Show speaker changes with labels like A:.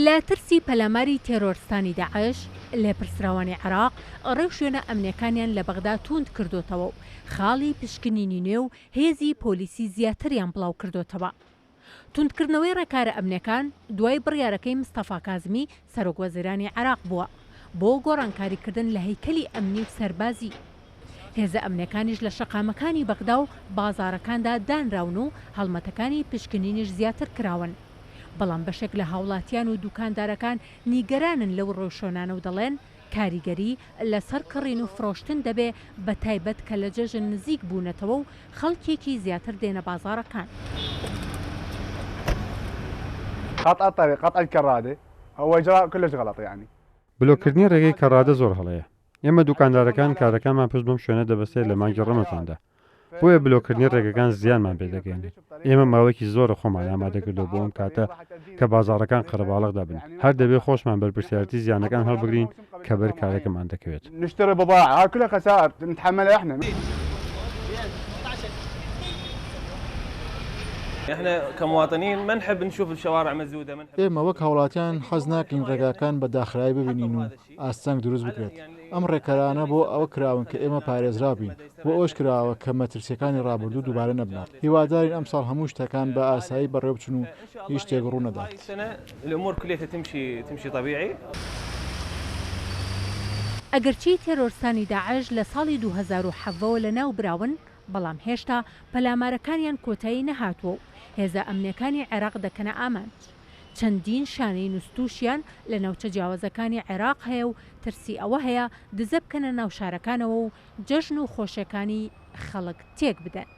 A: لە ترسی پەلاماری تێرۆرستانی داعش، لێپرسراوانی عێراق ڕێوشوێنە ئەمنییەکانیان لە بەغدا تووند کردۆتەوە و خاڵی پشکنینی نوێ و هێزی پۆلیسی زیاتریان بڵاوکردۆتەوە. توندکردنەوەی ڕێکارە ئەمنییەکان دوای بڕیارەکەی مستەفا کازمی سەرۆکوەزیرانی عێراق بووە بۆ گۆڕانکاریکردن لە هەیکەلی ئەمنی و سەربازی. هێزە ئەمنییەکانیش لە شەقامەکانی بەغدا و بازاڕەکاندا دانراون و هەڵمەتەکانی پشکنینیش زیاتر کراون. بەڵام بەشێک لە هاوڵاتیان و دوکاندارەکان نیگەرانن لەو ڕێوشۆنانە و دەڵێن، کاریگەری لەسەر کڕین و فرۆشتن دەبێ بەتایبەت کە لە جەژن نزیک بوونەتەوە و خەڵکێکی زیاتر دێنە بازاڕەکان.
B: قطع الطريق قطع الكرادة هو اجراء كلش غلط يعني.
C: بلۆککردنی ڕێگەی کەڕادە زۆر هەڵەیە. ئێمە دوکاندارەکان کارەکانمان پشت بەم شوێنە دەبەستێت لە مانگی ڕەمەزاندا. بۆیە بلۆککردنی ڕێگەکان زیانمان پێدەگەیەنێت. ئێمە ماوەیەکی زۆرە خۆمان ئامادە کردووە بۆ ئەم کاتە کە بازاڕەکان قەرەباڵغ دەبن. هەر دەبێت خۆشمان بەرپرسیارێتی زیانەکان هەڵبگرین کە بەر کارەکەمان دەکەوێت.
D: ئێمە وەک هاوڵاتیان حەز ناکەین ڕێگاکان بە داخراوی ببینین و ئاستەنگ دروست بکرێت. ئەم ڕێکارانە بۆ ئەوە کراون کە ئێمە پارێزراو بین، بۆ ئەوەش کراوە کە مەترسییەکانی ڕابردوو دووبارە نەبنەوە. هیوادارین ئەمساڵ هەموو شتەکان بە ئاسایی بەڕێوەبچن و هیچ شتێک ڕوونەدات.
A: ئەگەرچی تێرۆرستانی داعش لە ساڵی 2017 وە لەناوبراون، بەڵام هێشتا پەلامارەکانیان کۆتایی نەهاتووە و هێزە ئەمنییەکانی عێراق دەکەنە ئامانج. چەندین شانەی نوستووشیان لە ناوچە جیاوازەکانی عێراق هەیە و ترسی ئەوە هەیە دزە بکەنە ناو شارەکانەوە و جەژن و خۆشیەکانی خەڵک تێک بدەن.